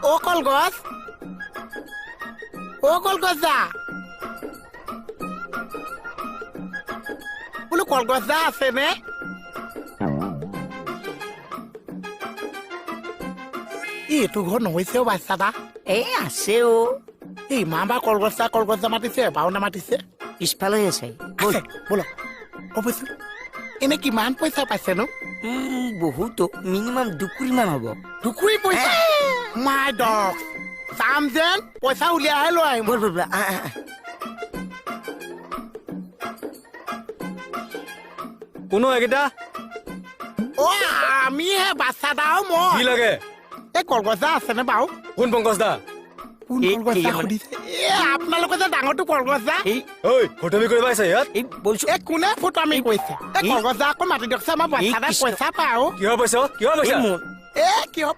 অ কলগছ, অ কলগছ দা, বোলো কলগছ দা আছেনে? এইটো ঘৰ নহৈছে অ বাচ্ছা দা। এই আছে অ। এই ইমান বাৰ কলগছ দা কলগছ দা মাতিছে, এবাৰো নামাতিছে। পিছফালে আছে, ব'ল। আছে, ব'লক। অৱশ্যে এনে কিমান পইচা পাইছেনো? বহুতো, মিনিমাম 2 কুৰি মান হ'ব। 2 কুৰি পইচা? মাই ডগ, যাম যেন পইচা উলিয়াইহে লৈ আহিম। ব'ল ব'ল ব'ল, আহ, আহ, আহ। কোনো এইকেইটা? অ আমিহে বাচ্ছা দাও মই। কি লাগে? এই কলগছ দা আছেনে বাৰু? কোন পংকজ দা? কোন এই- কলগছ এই দা মানে- সুধিছে। এ আপোনালোকে যে ডাঙৰটো কলগছ দা। এই। ঐ, ফটোমি কৰিব আহিছে ইয়াত? এই বলছো। এই কোনে ফটোৱামি কৰিছে? এই এই- কলগছ দা আকৌ মাতি দিয়কচোন, আমাৰ বাচ্ছা দাই কৃষ্ণ। পইচা পায়। কিহৰ পইচা, কিহৰ এই পইচা? মোৰ এ কিহৰ